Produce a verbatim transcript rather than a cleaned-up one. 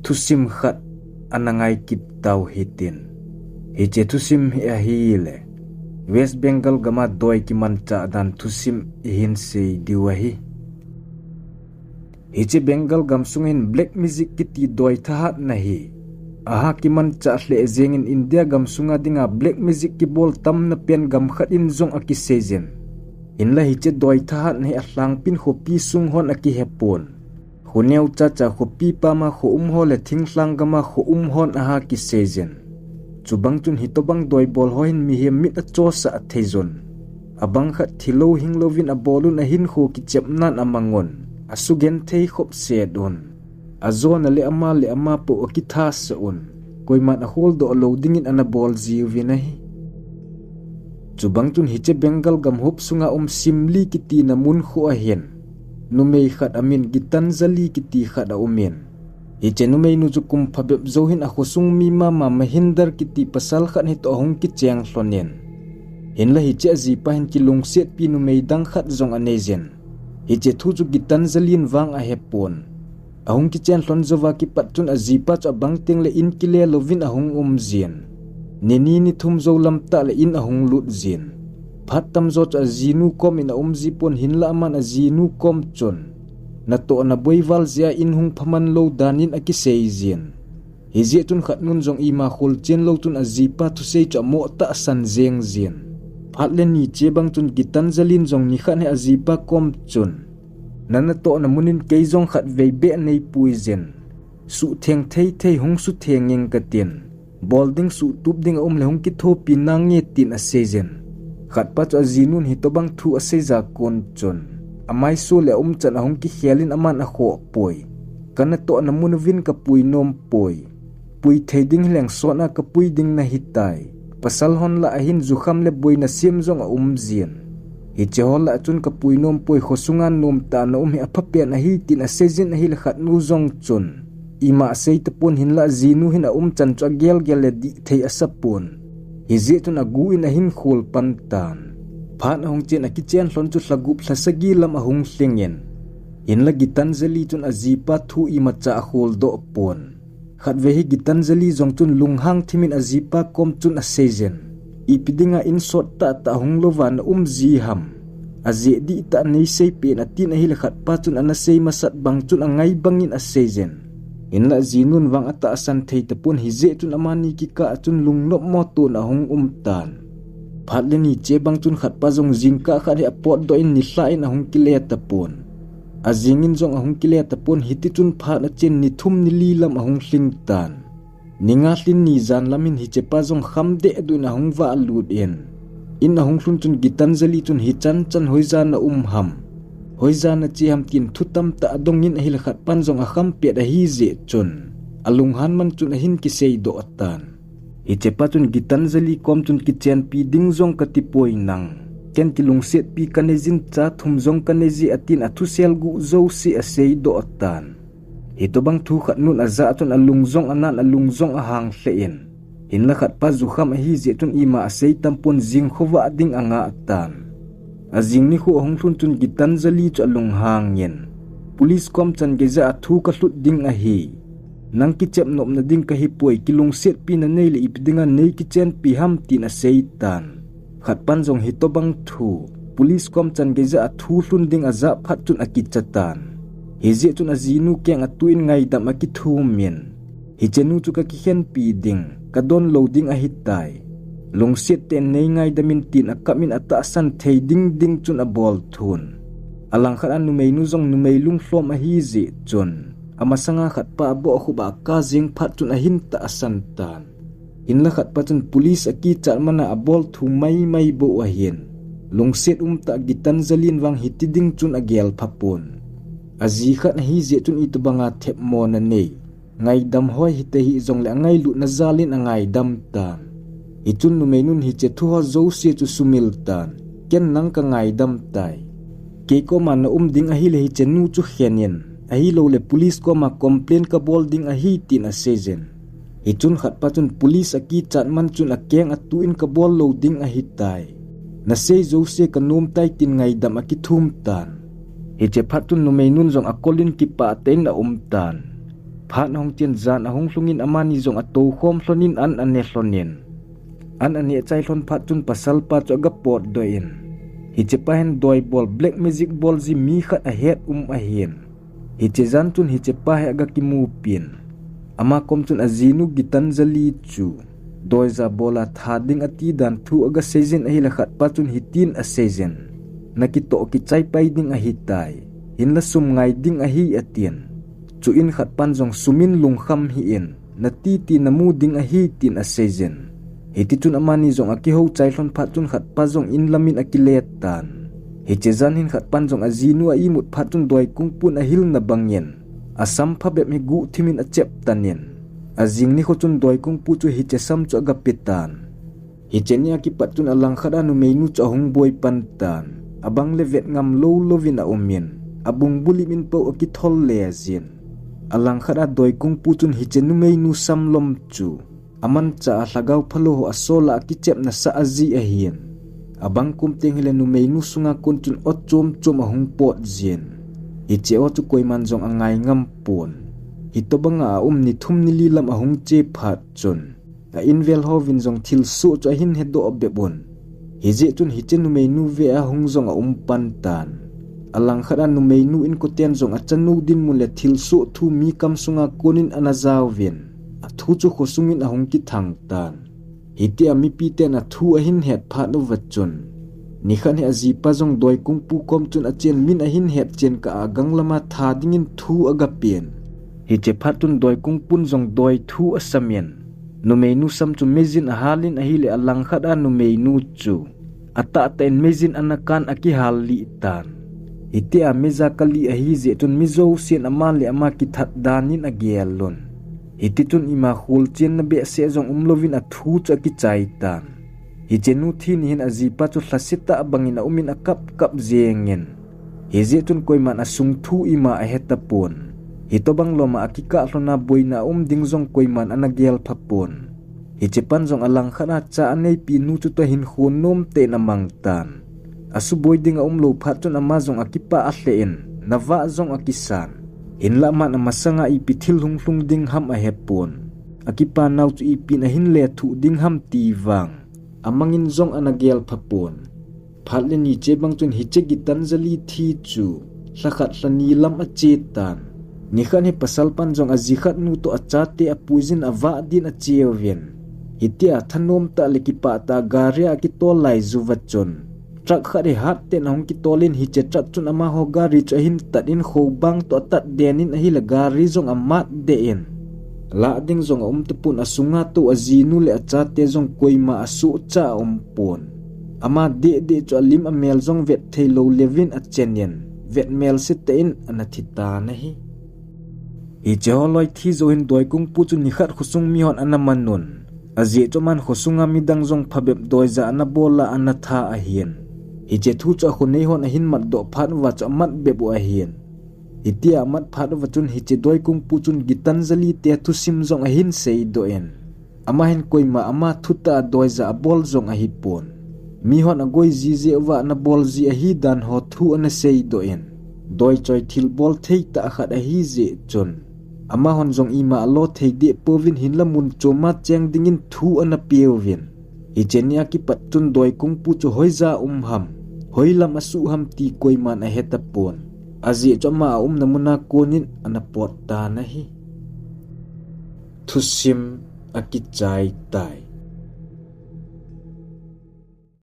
Thusim khat ana ngai kit tau hitin. Hiche thusim hi ahile West Bengal gam a doi kimanchah dan thusim ihin sei diu ahi. Hiche Bengal gam sunga hin black magic kiti doi thahatna hi aha kimanchah lheh jengin India gam sunga dinga black magic kibol tamna pen gam khat in jong akisei jin. Hinla hiche doi thahatna hi alhangpin khopi sung hon akihepon. Kho neocha cha khopi pama kho um ho le thinglhang gam a kho um hon aha kisei jin. Chubang chun hitobang doi bol ho hin mihem mit achosah thei jun. Abang khat thilou hinglouvin abol un ahinkho kichepnan amang un. Asugenthei khop set un. Ajona le ama le ama pou akithasah un. Koiman akholdoh lou dingin ana bol jiuvin ahi. Chubang chun hiche Bengal gam huop sunga um Simli kitina mun kho ahin. Numei khat amin Gitanjali kiti khat aumin. Hiche numeinu chu kum phabep jou hin akhosung mi mama Mahinder kiti pasal khat hitoh ahung kicheng lhonin. Hinla hiche ajipa hin kilungsetpi numei dang khat jong anei jin. Hiche thu chu Gitanjali in vang ahepon. Ahung kichen lhon jouva kipat chun ajipa chu abang tengle in kile louvin ahung um jin. Ni ni ni thum jou lamtah le in ahung lut jin. Phat tamjo chu ajinu kom in aum jipon hinla aman ajinu kom chun natohna boival jeh a in hung phaman lou danin akisei jin. Hijeh chun khatnun jong ima kholchen lou chun ajipa thusei chu amoh tahsan jeng jin. Phat le ni che bang chun Gitanjali in jong nikhat hi ajipa kom chun, na natohna munin kei jong khatvei beh neipui jin. Suhtheng thei thei hung sutheng ing katin. Bol ding suhtup ding aum le hung kithopi nange tin asei jin. Khatpa chu ajinun hitobang thu asei ja kon chun, amaiso le aumchan ahung kikhelin aman akhoh poi. Ka natohna mun uvin kapui nom poi. Pui thei ding hileng sot a kapui ding nahitai. Pasal hon lah a hin jukham le boina sem jong aum jin. Hiche ho lah a chun kapui nom poi, khosunga nomtah na um hi aphapen ahi tin asei jin ahile khatnu jong chun ima asei tapon hinla ajinu hin aumchan chu agel gel le dih thei asapon. Hijeh chun agu in ahin khol pan tan. Phat ahung chen akichen lhon chu lha gup lha sagi lam ahung lhingin. Hinla Gitanjali chun ajipa thu imacha akholdoh pon. Khatvei hi Gitanjali jong chun lunghang thimin ajipa kom chun asei jin. Ipi dinga in sot tahtah hung louva na um ji ham. Ajeh dihtah neisei pen atin ahile khatpa chun ana sei masat bang chun angai bangin asei jin. Hinla ajinun vang atahsan thei tapon hijeh chun amani kikah a chun lungnop mo tona ahung um tan. Phat le ni che bang chun khatpa jong jingkah khat hi apotdoh in nilhah in ahung kile tapon. Ajingin jong ahung kile tapon hiti chun phat achen ni thum ni li lam ahung lhing tan. Ni nga lhin ni jan lam hin hichepa jong kham deh duh in ahung vah lut in. In ahung lhun chun Gitanjali chun hichan chan hoijan na um ham. Hoijan na che ham tin thu tamtah adongin ahile khatpan jong akham pet ahi jeh chun. Alunghan man chun ahin kisei doh tan. Hichepa chun Gitanjali kom chun kichenpi ding jong kati poi nang. Ken kilungsetpi kanei jin cha thum jong kanei je atin athusel guh jouse asei doh tan. Hitobang thu khatnun ajah chun alung jong anan alung jong ahang lheh in. Hinla khatpa jukham ahi jeh chun ima asei tampon jing khovah ding angah tan. Ajing nikho ahung lhun chun Gitanjali chu alunghang in. Police kom chan geija a thu kalhut ding ahi. Nang kichep nopna ding kahi poi kilungsetpi nanei le ipi dinga nei kichenpi ham tin asei tan. Khatpan jong hitobang thu, police kom chan geija a thu lhun ding ajah phat chun akicha tan. Hijeh chun ajinu keng atuh in ngaidam akithum in. Hichenu chu kakikhenpi ding, kadon lou ding ahitai. Lungset tah in nei ngaidam in tin akap in atahsan thei ding ding chun abol thun. Alangkhat a numeinu jong numei lunglhom ahi jeh chun. Amasanga khatpa abohkhup a akap jeng phat chun ahin tahsan tan. Hinla khatpa chun police akichat mana abol thu maimai bou ahin. Lungset umtah Gitanjali in vang hiti ding chun agel phapon. Aji khat ahi jeh chun itobanga themmo nanei. Ngaidam hoi hite hih jongle angailutna jal in angaidam tan. Hichun numeinun hiche thu ho jouse chu sumil tan. Ken nang kangaidam tai. Kei koma na um ding ahile hichenu chu khen in. Ahilouleh police koma complain kabol ding ahi tin asei jin. Hichun khatpa chun police akichat man chun akeng atuh in kabol lou ding ahitai. Nasei jouse kanom tai tin ngaidam akithum tan. Hiche phat chun numeinun jong akol in kipah tah in aum tan. Phat ahung chen jan ahung lhungin amani jong atou khom lhonin an ane lhonin, an ane chai lhon phat chun pasal pa chu aga potdoh in, hiche pa hin doi bol, black magic bol ji mi khat ahet um ahin. Hiche jan chun hiche pa hi aga kimupin, ama kom chun ajinu Gitanjali chu doija bola tha ding ati dan thu aga seijin ahile khat pa chun hitin aseijin, nakitoh kichai pai ding ahitai, hinla sum ngai ding ahi atin. Chuin khat pan jong sumin lungkham hih in, natiti namu ding ahi tin aseijin. Hitichun amani jong akihou chai lhon phat chun khat pa jong in lamin akile tan. Hiche jan hin khat pan jong ajinu a imut phat chun doi kungpun ahilna bangin asam phabep hi guhthimin achep tanin, ajing nikho chun doi kungpu chu hiche sam chu aga pe tan. Hiche ni a kipat chun alangkhat a numeinu chu ahung boi pan tan. Abang le vet ngam lou louvin aumin, abung bulim in pou akithol le jin. Alangkhat a doi kungpu chun hiche numeinu samlom chu amancha a lhagao phalou ho asola akichepna sa aji ahin. Abang kum teng hile numeinu sunga kon chun ot chom chom ahung pot jin. Hiche o chu koiman jong angai ngam pon. Hitobanga aum ni thum ni li lam ahung che phat chun, a invel hovin jong thilsoh chu ahin hedoh bep un. Hijeh chun hiche numeinu ve a hung jong aum pan tan. Alangkhat a numeinu inkoten jong achanu dinmun le thilsoh thu mi kam sunga konin ana jaovin, athu chu khosungin ahung kithang tan. Hitia mipiten athu ahin het phat uva chun, nikhat hi ajipa jong doi kungpu kom chun achen min ahin het chen kah a gang lama tha dingin thu aga pen. Hiche phat chun doi kungpun jong doi thu asamin, numeinu sam chu meijin ahalin ahile alangkhat a numeinu chu atahtah in meijin ana kan akihal lih tan. Hitia meija kalih ahi jeh chun mi jousen ama le ama kithat danin agel un. Hitichun ima kholchenna behseh jong umlouvin athu chu akichai tan. Hiche nu thi ni hin ajipa chu lhasetah bangin aumin akap kap jengin. Hijeh chun koiman asung thu ima ahetapon. Hitobang loma akikah lhona boina aum ding jong koiman ana gel phapon. Hiche pan jong alangkhat a cha aneipi nu chutoh hinkho nomtah in amang tan. Asuboi ding aumlou phat chun ama jong akipah alheh in, navah jong akisan. Hinlah aman amasanga ipi thil hunglhung ding ham ahepon. Akipa nau chu ipin ahin lethuh ding ham ti vang amangin jong ana gel phapon. Phat le ni che bang chun hiche Gitanjali thi chu lhakhat lhani lam ache tan. Nikhat hi pasal pan jong aji khat nu toh achate apuijin avah din acheuvin. Hitia thanom tah le kipah tah a gari a akitol lai uva chun, truck khat hi hattah in ahung kitolin hiche truck chun amaho gari chu ahin tat in khobang toh atat denin ahile gari jong amat deh in. Lah ding jong aum tapon, asunga tou ajinu le achate jong koima asohcha aumpon. Ama deh deh chu alim amel jong vet theilou leuvin achenin, vetmel setah in ana thi tan ahi. Hiche holoi thi jou hin doi kungpu chu nikhat khosung mihon ana man un. Ajeh chu aman khosunga midang jong phabep doija ana bol a ana tha ahin. Hiche thu chu akhoneihon ahin matdoh phat uva chu amat bep u ahin. Hitia amat phat uva chun hiche doi kungpu chun Gitanjali te thusim jong ahin seidoh in. Ama hin koima ama thutah a doija abol jong ahipon. Mihon agoi ji jeh uva ana bol ji ahi dan ho thu ana seidoh in. Doichoi thilbol theitah khat ahi jeh chun, amahon jong ima alo thei deh pouvin hinlah mun choma cheng dingin thu ana peuvin. Hiche ni a kipat chun doi kungpu chu hoija um ham, hoilam asuh ham ti koiman ahetapon. Ajeh chu ama aumna muna konin ana pot tan ahi. Thusim akichai tai.